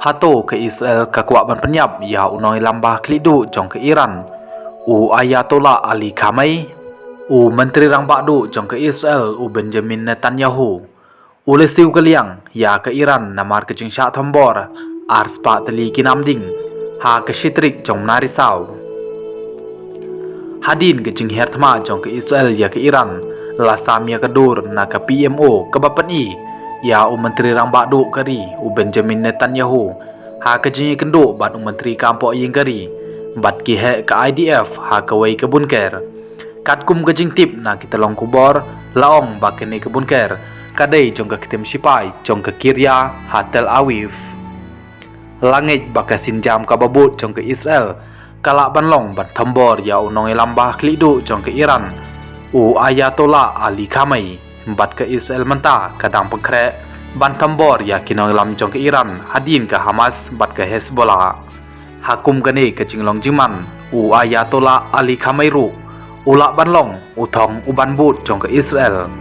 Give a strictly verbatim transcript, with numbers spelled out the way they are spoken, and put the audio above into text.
Hato ka Israel ka kwah ban pynïap ïa u nongïalam ba khlieh duh jong ka Iran, u Ayatollah Ali Khamenei? U Myntri Rangbah Duh jong ka Israel, u Benjamin Netanyahu, u la siew kylliang ïa ka Iran namar ka jingshah thombor ar spah tylli ki nam ding ha ka shi tarik jong u bnai Risaw. Hadien ka jinghiar thma jong ka Israel ïa ka Iran, la sam ïa ka dur na ka P M O kaba pyni ïa u Myntri Rangbah Duh ka ri, u Benjamin Netanyahu, ha ka jingïakynduh bad u Myntri Kam Pohïing ka ri bad ki heh ka I D F ha kawei ka bunker. Katkum ka jingtip na ki tyllong khubor, la ong ba kane ka bunker ka dei jong ka ktien sipai jong ka Kiryat ha Tel Aviv. La ngeit ba ka sienjam kaba bud jong ka Israel ka lah ban long ban thombor ïa u nongïalam ba khlieh duh jong ka Iran, u Ayatollah Ali Khamenei, bad ka Israel mynta ka dang pynkhreh ban thombor ïa ki nongïalam jong ka Iran hadien ka Hamas bad ka Hezbollah. Ha kum kane ka jinglong jingman, u Ayatollah Ali Khamenei ruh u lah ban long u thong u ban bud jong ka Israel.